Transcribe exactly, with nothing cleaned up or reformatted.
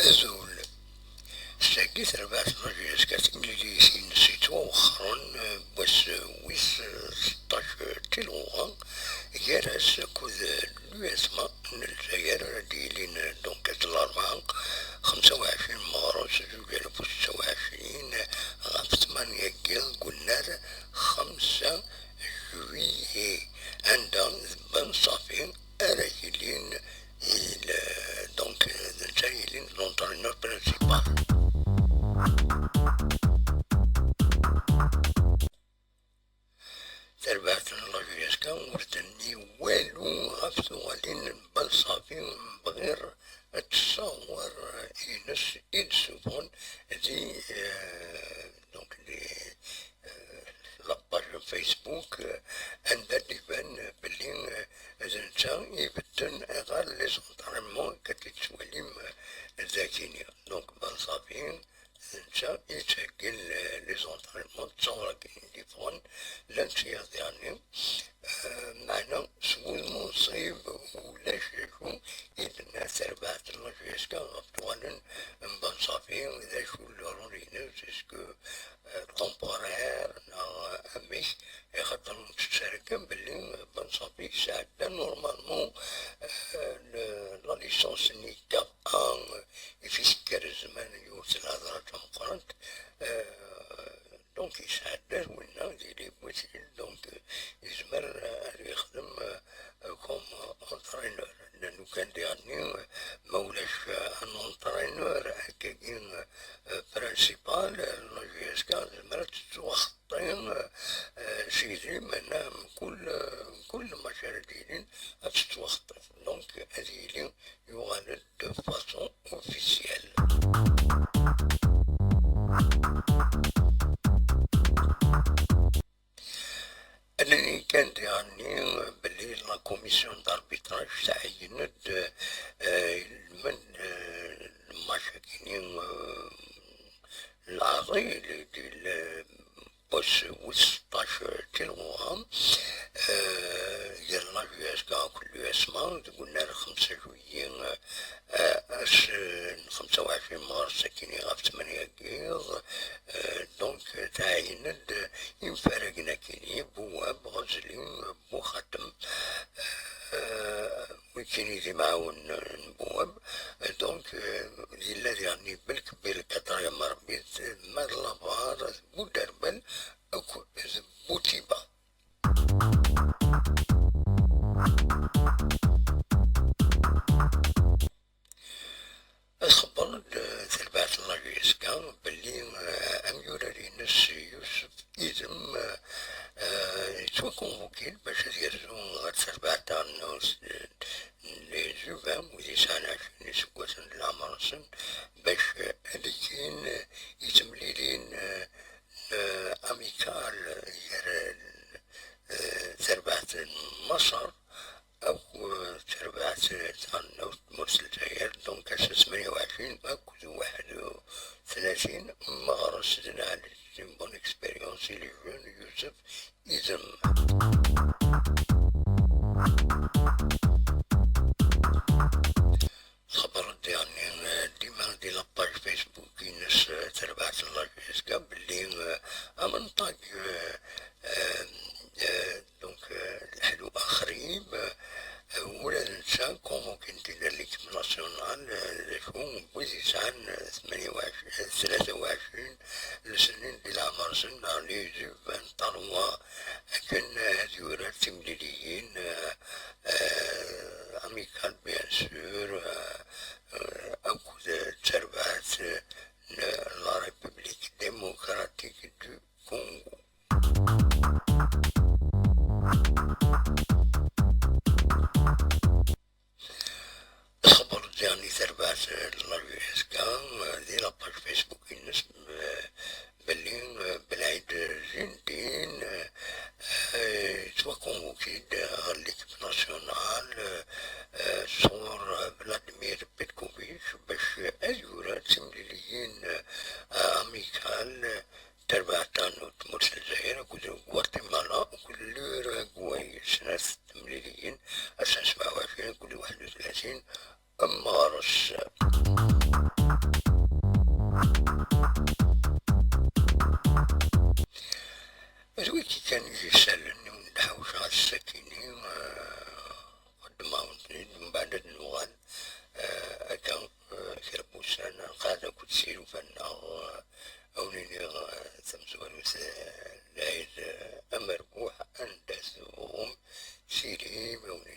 Azul. Sagi terbaɛt n Lajyaska timlilit-ines yettwawexxren, eh, wass wis seṭṭac tilɣuɣa, gar-as akked l'U S M A n Lezzayer ara d-yilin, eh, donc, d Larebɛa, xemsa u ɛecrin Meɣres, zuǧ alaf u setta u ɛecrin, ɣef tmanya n yiḍ deg unnar xemsa juillet, anda d Ben Safi ara yilin, il, donc, d netta yilin l'entraîneur principal. Tarbaɛt n Lajyaska ur d-tenni walu ɣef tuɣalin n Ben Safi, bɣir ad tessaɣ war ines i d-ssufɣen di, eh, donc, di, eh, la page Facebook, eh, anda d-iban belli, eh, d netta ibeddel ɣer les entraînements i d-tettwalim, eh, dagini. Donc, Ben Safi, d netta i yettheggi, eh, les entraînements, d ttawra kan i d-iffɣen, llant tiyaḍ, yeɛni, eh, meɛna s wudem unṣib ulac d acu i d-tenna terbaɛt n Lajyaska ɣef tuɣalin n Ben Safi, d acu le rôle-ines, est-ce que, eh, temporaire neɣ amek, axaṭer nettarra kan belli Ben Safi yesɛedda normalement, eh, le, la licence-nni quatre ans, eh, i f-isekker zzman yiwet n lhedra tameqqrant, eh, donc yesɛedda winna di les Boutilles, donc, eh, yezmer, eh, ad yexdem, eh, comme entraîneur. Nnan lukan diɣenni, eh, ma ulac, eh, un entraîneur akkagi, eh, principal, eh, Lajyaska tezmer ad tettwaxeṭṭi, eh, eh, sidi, meɛna mkul, eh, mkul lmac ara d-yilin ad tettwaxeṭṭi. Donc, ad yili yuɣal-d de façon officielle. Ad nini kan diɣenni belli la commission d'arbitrage tɛeyyen-d, eh, lmen, eh, lmac-agi-nni, eh, lɛaḍi di, di, wass wis seṭṭac tilɣuɣa, eh, gar Lajyaska akked l'U S M A deg unnar xemsa juillet, eh, ass n xemsa u ɛecrin Mars akkin ɣef tmanya n yiḍ, eh, donc, tɛeyyen-d imfaragen akkin, Bouab, Ghazli, Bouxatem, eh, wikini d imɛawen n Bouab. Donc, eh, yella diɣenni Belkbir, quatrième arbitre, Madlabar, Bouderbel akked Boutiba. Txebber-d, eh, terbaɛt n Lajyaska belli, eh, amyurar-ines Yusef Izem, eh, eh, yettwakonvuki-d bac ad yerzu ɣer terbaɛt-a n, n les U vingt, wid yesɛan ɛecrin iseggasen n leɛmer-nsen, bac, eh, ad ggin, eh, i temlilin, eh, n, eh, amical gar, eh, terbaɛt n Maṣer akked terbaɛt taɣelnawt n tmurt n Lezzayer, donc ass-a tmanya u ɛecrin akked waḥed u tlatin, meɣres d lɛali, c'est une bonne expérience, il est jeune, Yusef Izem. Txebber-d diɣenni, eh, dima di la page Facebook-ines, eh, terbaɛt n Lajyaska belli, eh, amenṭag, eh, eh, eh, donc, eh, Ḥlu Axrib, eh, ula d netta convoqué-t-id l'équipe nationale, eh, d acu n wid yesɛan, eh, tmanya u ɛecrin, eh, tlata u ɛecrin n lesnin di leɛmer-nsen, neɣ les U vingt-trois, akken, eh, ad yurar timliliyin, eh, eh, amical, bien sûr, eh, eh, akked terbaɛt n la République démocratique du Congo. Txebber diɣenni terbaɛt n Lajyaska, eh, di la page Facebook-ines, eh, belli, eh, Belɛid Zindin, eh, eh, yettwakonvuki-d ɣer l'équipe nationale, eh, eh, sɣur, eh, Vladimir Petkovic bac ad yurar timliliyin, eh, amical, eh, terbaɛt-a n tmurt n Lezzayer akked Guatemala akked l'Uruguay, snat temliliyin, ass-a Ɛeddin Meɣres. D wigi kan i d isallen i wen-d-ḥawceɣ ass-akini, eh, xeddmeɣ-awen-ten-id, mbeɛd ad nuɣal, eh, akka, eh, kra n wussan, nqeɛɛed akked Sirufa-nneɣ, eh, a wen-iniɣ, eh, tamezwarut, eh, lɛid, eh, amerbuḥ, anda tebɣum tilim, a wen